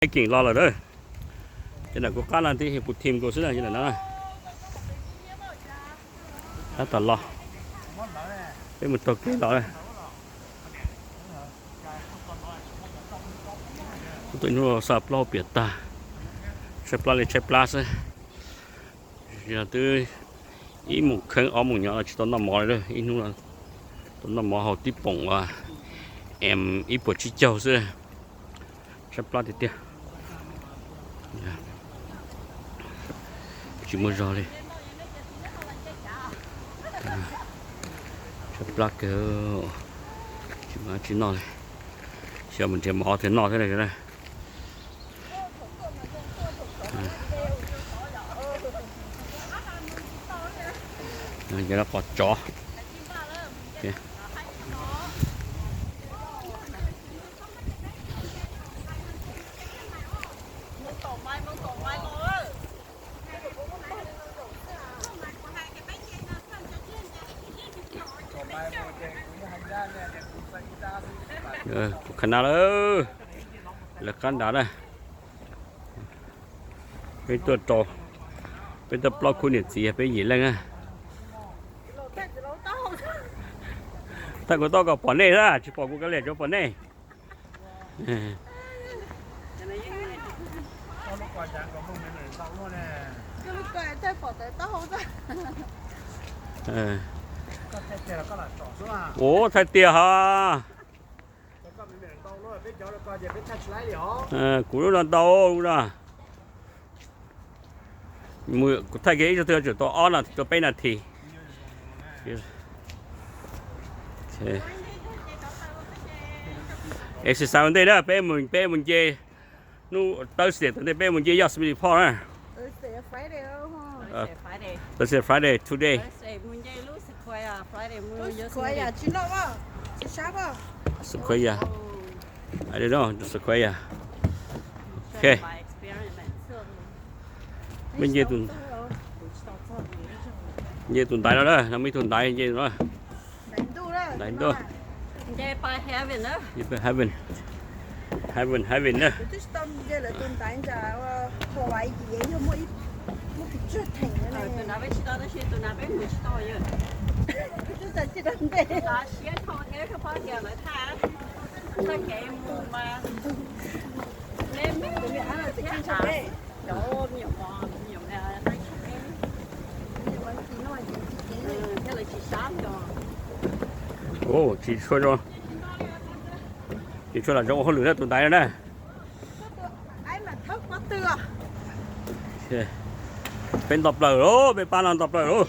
Keem los lawm na. Ces ntawm kuv qab no tib kuv thim nkaus xwb na, ces ntawm no na. Tab tom los, peb mus taug kev los na. Tus hnub no xa plaub hau piam tag, tshaib plab li tshaib plab xwb. Yog twb ib moos kheeb ob moos nyob no tsis tau noj mov li, ib hnub tau noj mov haus tib poom uas em ib puas tsib caug xwb. Tshaib plab tiag tiag. Tsis muaj zog li. Tshaib plab kawg. Tsis muaj dab tsi noj li. Xyov mus nrhiav mov thiaj noj thiab na. Cov no qos tsov. Kuv kha na lawm, lawv qab nrad na. Peb tuaj rau, peb tuaj plaub khub niam txiv, peb yim leej na. Thaij kuv tau kom pom nej na, tsis pom kuv kav liam tsuav pom nej. Ua thaij tiag ha. Kuv lub no ntau lub no. Kuv thaij kiag ib zaug twg tsum tau ob no tau peb nas this. Exercise ua ntej na, peb mus, peb mus nce. Hnub Thursday tom ntej peb mus nce Yosemite Park na. Thursday, Friday, today. Sequoia. I don't know, the Sequoia. Ok. Peb nce tus, nce tus ntaiv no na, no muaj ib tug ntaiv nce no. Ntaiv ntuj. Heaven, heaven na. Tsis tshua, tsis tshua lam zoo ua hauj lwm na tus ntaiv no na. Peb nto plaws lauj, peb pab no nto plaws lauj.